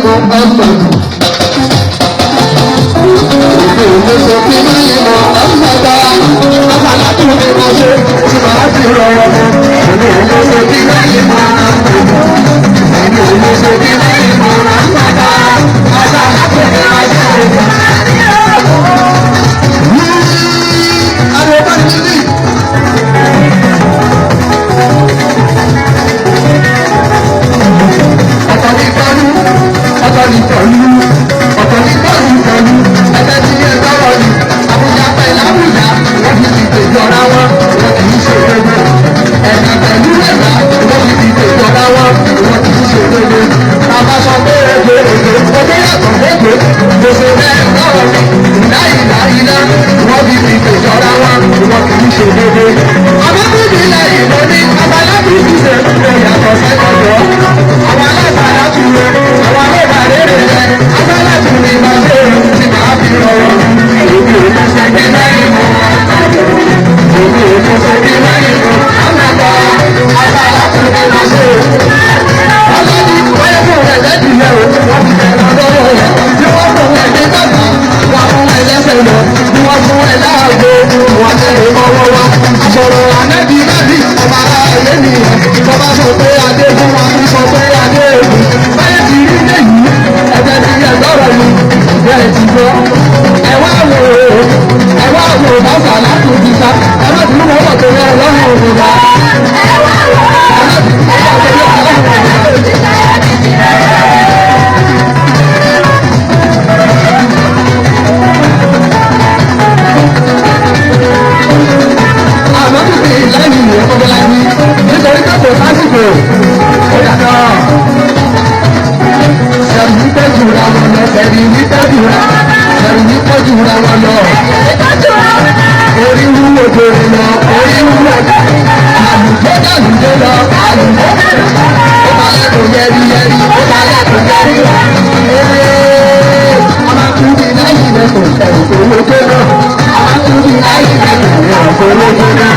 Muhammadu. Èmi ò lè sọ kí láyé Muhammadu. Àsàlátù ni mo ṣe tí màá fi rọrọ mọ́. Èmi ò lè sọ kí láyé Muhammadu. Èmi ò lè sọ kí láyé Muhammadu. Àsàlátù ni mo ṣe. Àwọn ọba ní ní. Ọ̀tọ̀ ní pẹ̀lú, ọ̀tọ̀ ní pẹ̀lú, ọ̀tọ̀ ní pẹ̀lú pẹ̀lú, ẹgbẹ́ tí ẹ gbọ́rọ̀ ni, Àbújá pẹ̀lú Àbújá, wọ́n fi ti tèjọra wọn, wọ́n kì í ṣe gbogbo. Ẹ̀ka pẹ̀lú ẹ̀ka, wọ́n fi ti tèjọra wọn, wọ́n kì í ṣe gbogbo. Bàbá sọ pé ègbè ègbè, ojú yàtọ̀ gbogbo, gbèsè bẹ́ẹ̀ gbọ́rọ̀ ni, ìlà ìlà ìlà, wọ́n fi ti tèjọra wọn, wọ́n kì í ṣe gbogbo. Àbábíbí ilẹ̀ ìlú ní abalábí ti ṣe ìyàtọ̀ sẹ́kọ̀ọ́. Àwọn alábàárà tún rẹ̀, àwọn alábàárà rẹ̀ rẹ̀, abálàtú ni màá ṣe tí màá fi rọrùn. Èmi ò ní ṣe kí lẹ́yìn mọ́. Èmi ò ní ṣe kí lẹ́yìn mọ́. Àmàlà abálàtú ni màá ṣe. Ọlọ́ni wáyé fún rẹ̀ lẹ́dí rẹ̀ o, wọ́n fi tẹ̀lé lọ́wọ́ rẹ̀. Bí wọ́n fún ẹ ní bàbá, wọ́n fún ẹ lẹ́sẹ̀ lọ. Bí wọ́n fún ẹ láàgbo, wọ́n tẹ̀lé mọ́wọ́ wa. Àsọ̀rọ̀ ànẹ́bí nábì ọba aláàlẹ́ nìyẹn. Tọ́ba sọ pé adé fún wa, tún sọ pé adé èkó. Báyẹ̀ ti rí léyìí, ẹ̀jẹ̀ ti yẹ lọ́rọ̀ mi, ìjẹ́ ẹ ti gbọ́. Ẹ wá wò ó, ẹ wá wò ó, bàtà látòjú sá. Ẹ má dùn mọ́ wọ̀ torí ọlọ́run òun wa. Ẹ má dùn mọ́ wọ̀ torí ọlọ́run òun wa. Àmọ́ títí lẹ́yìn ìyẹn tó bọ́lá ní nítorí pé kò sásìkò ó yàtọ̀. Sẹ̀rù ní tẹ́jú ra wọn lọ, sẹ̀rù ní tẹ́jú ra, sẹ̀rù ní tẹ́jú ra wọn lọ. Orí wúwo jòrè lọ, orí wúwo àlùjọ dàlùjọ lọ, àlùjọ ó bá lẹ́nu yẹri yẹri, ó bá lẹ́nu yẹri. Ee, a máa kú bí lẹ́yìn lẹ́kọ̀ọ́ ẹ̀rù tó lójó náà. A máa kú bí lẹ́yìn lẹ́kọ̀ọ́ ẹ̀rù tó lójó náà.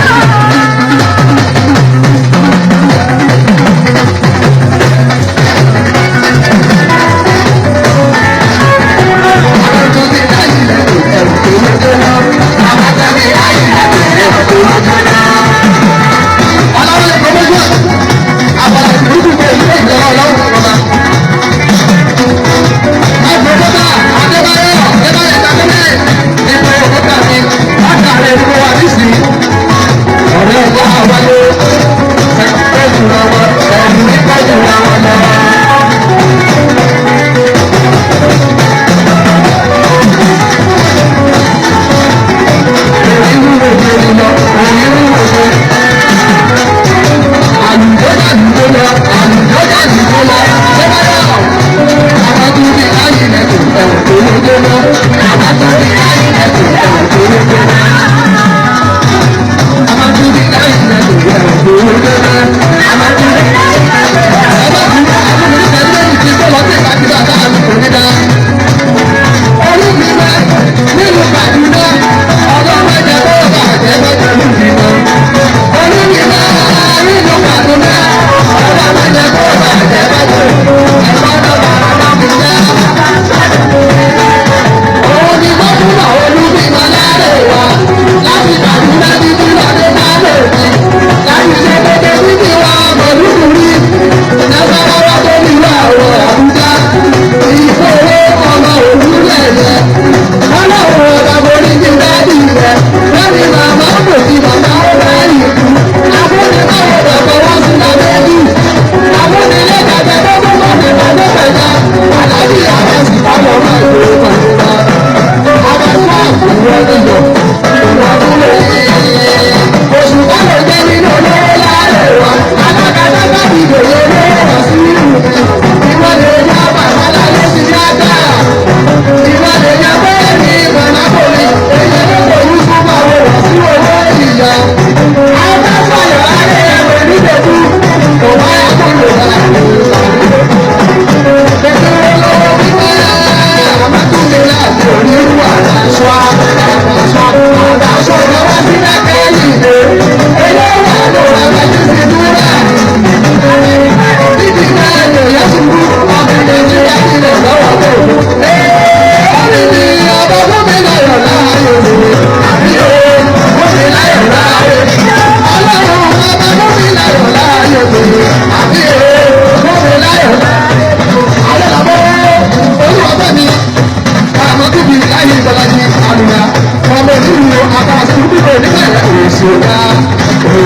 Oníbẹ̀rẹ̀ òsì ọ̀gá,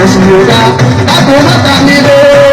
òsì ọ̀gá, dákun mọ́ta mi lójú.